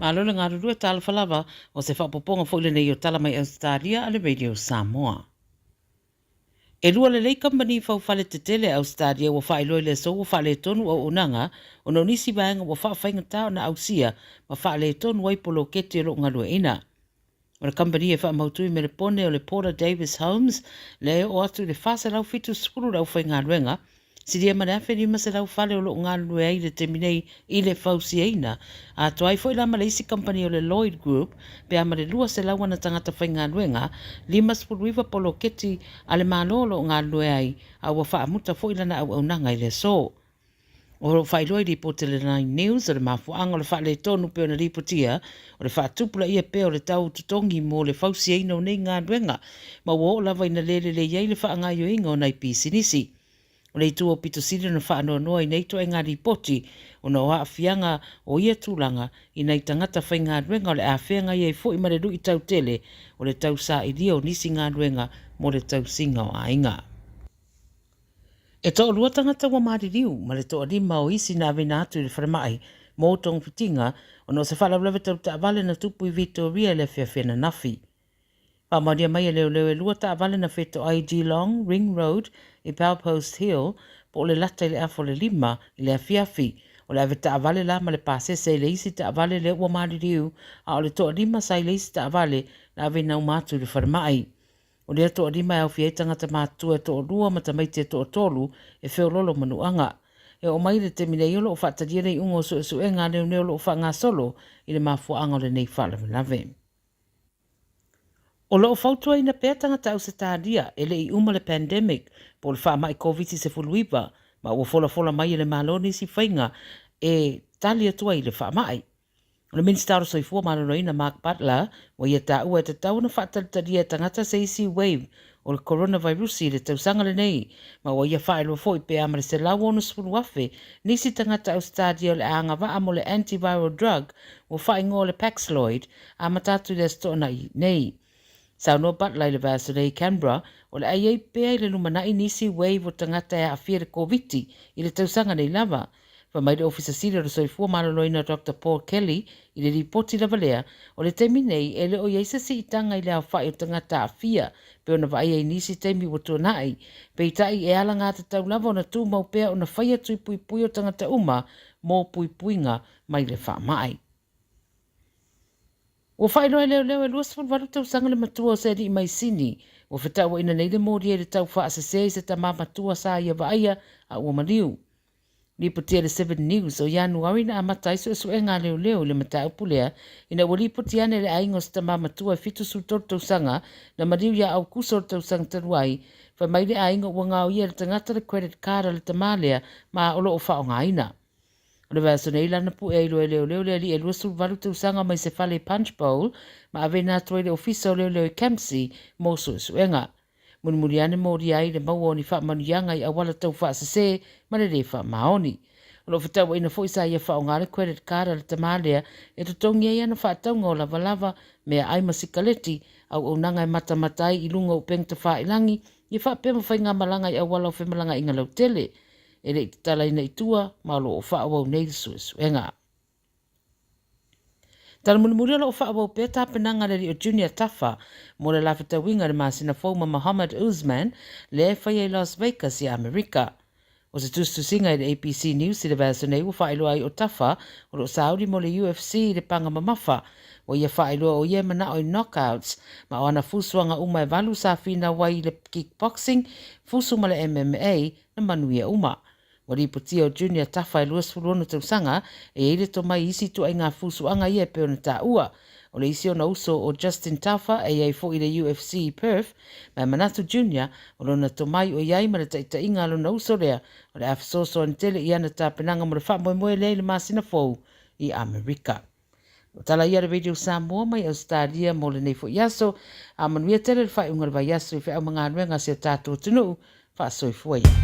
Malo le galulue, talofa lava, o se faaopoopoga foi lenei o Tala Mai Ausetalia a le Radio Samoa. E lua lelei kamupani faufale tetele a Ausetalia ua faailoa i le aso ua faaletonu auaunaga ona o nisi vaega ua faafaigata ona ausia ma faaletonu ai poloketi o lo o galueaiina. O le kamupani e faamautu i Melepone o le Porter Davis Homes lea e oo atu i le 470 le aufaigaluega, silia ma le 1,500 fale o lo o galulue ai i le taimi nei i le fausiaina, atoa ai foi la ma le isi kamupani o le Lloyd Group pe a ma le 200 ana tagata faigaluega, 59 poloketi a le Malo o lo o galulue ai, a ua faamuta foi lana auaunaga i le aso. O lo o faailoa i lipoti a le Nine News o le mafuaaga o le faaletonu pei ona lipotia, o le faatupulaia pea o le tau totogi mo le fausiaina o nei galuega, ma ua oo lava ina le lelei ai le faagaoioiga o nai pisinisi. O le itu aupito sili ona faanoanoa i nei ituaiga lipoti ona o aafiaga o ia tulaga i nai tagata faigaluega o le a feagai ai foi ma le luitau tele o le tausailia o nisi galuega mo le tausiga o aiga. E toalua tagata ua maliliu ma le toalima o isi na aveina atu i le falemai mo togafitiga ona o se faalavelave tau taavale na tupu i Vitoria i le afiafi ananafi. Faamaonia mai e leoleo e lua taavale na fetoai i Geelong Ring Road i Baupost Hill po o le lata i le afa o le 5 i le afiafi. O le avetaavale la ma le pasese i le isi taavale lea ua maliliu, a o le toalima sa i le isi taavale na aveina uma atu i le falemai. O lea toalima e aofia ai tagata matutua e toalua ma tamaiti e toatolu e feololo manuaga. E oo mai i le taimi nei o lo o faatalia le iuga o suesuega a leoleo o lo o faagasolo i le mafuaaga o lenei faalavelave. O lo o fautuaina pea tagata Ausetalia e le i uma le pandemic po o le faamai Koviti-19 ma ua folafola mai e le Malo nisi faiga e tali atu ai i le faamai. O le Minisita o le Soifua Maloloina Mark Butler, ua ia taua e tatau ona faatalitalia e tagata se isi wave o le coronavirus i le tausaga lenei, ma ua ia faailoa foi pe a ma le 160,000 nisi tagata Ausetalia o le a agavaa mo le antiviral drug ua faaigoa o le Paxloid amata atu i le Aso Toonai nei. Saunoa Butler i le vaiaso nei i Canberra, o le a i ai pea i le lumanai nisi wave o tagata e aafia i le Koviti i le tausaga nei lava. Fai mai le Ofisa Sili o le Soifua Maloloina Doctor Paul Kelly i le lipoti lava lea, o le taimi nei e le o i ai se siitaga i le aofai o tagata aafia pei ona vaaia i nisi taimi ua tuanai. Peitai e alagatatau lava ona tumau pea ona faia tui puipui o tagata uma mo puipuiga mai le faamai. Ua faailoa e leoleo e 28 tausaga le matua o se alii mai Sini ua fetauaina nei le molia i le tau faasese i se tama matua sa ia vaaia a ua maliu. Lipotia e le Seven News o Ianuari na amata ai suesuega a leoleo i le mataupu lea ina ua lipoti ane le aiga o se tama matua e 73 tausaga na maliu ia Aukuso o le tausaga talu ai. Fai mai le aiga ua gaoia e le tagata le credit card a le tama lea ma o lo o faaaogaina. O le vaiaso nei lana pue ai loa e leoleo le alii e 28 tausaga mai se fale i Punchbowl ma aveina atu ai le ofisa o leoleo i Kempsey mo suesuega. Mulimuli ane molia ai le maua o ni faamanuiaga i auala tau faasese ma le lē faamaoni. O lo o fetauaina foi sa ia faaaoga le credit card a le tamā lea e totogi ai ana faatauga o lavalava, meaai ma sikaleti, auaunaga e matamata ai i luga o upega tafailagi, ia faapea ma faigamalaga i auala o femalagaaiga lautele. E le i tatalaina i tua ma o lo o faaauau nei le suesuega. Tala mulimuli o lo o faaauau pea tapenaga a le alii o Junior Tafa mo le lafetauiga i le masina fou ma Mohammed Usman lea e faia i Las Vegas i Amerika. O se tusitusiga i le ABC News i le vaiaso nei ua faailoa ai o Tafa o lo o sauli mo le UFC i le paga mamafa. Ua ia faailoa o ia e manao i knockouts ma o ana fusuaga uma e valu sa finau ai i le kickboxing, fusu ma le MMA na manuia uma. Ua lipotia o Junior Tafa e 26 tausaga, e i ai le tomai i isi ituaiga fusuaga ia e pei ona taua. O le isi ona uso o Justin Tafa e i ai foi i le UFC i Perth, ma e manatu Junior, o lona tomai o i ai ma le taitaiga a lona uso lea, o le a fesoasoani tele i ana tapenaga mo le faamoemoe lea i le masina fou i Amerika. O tala ia a le Radio Samoa mai Ausetalia mo lenei foi aso. A manuia tele le faaiuga o le vaiaso i feau ma galuega a si o tatou atunuu. Faasoifua ia.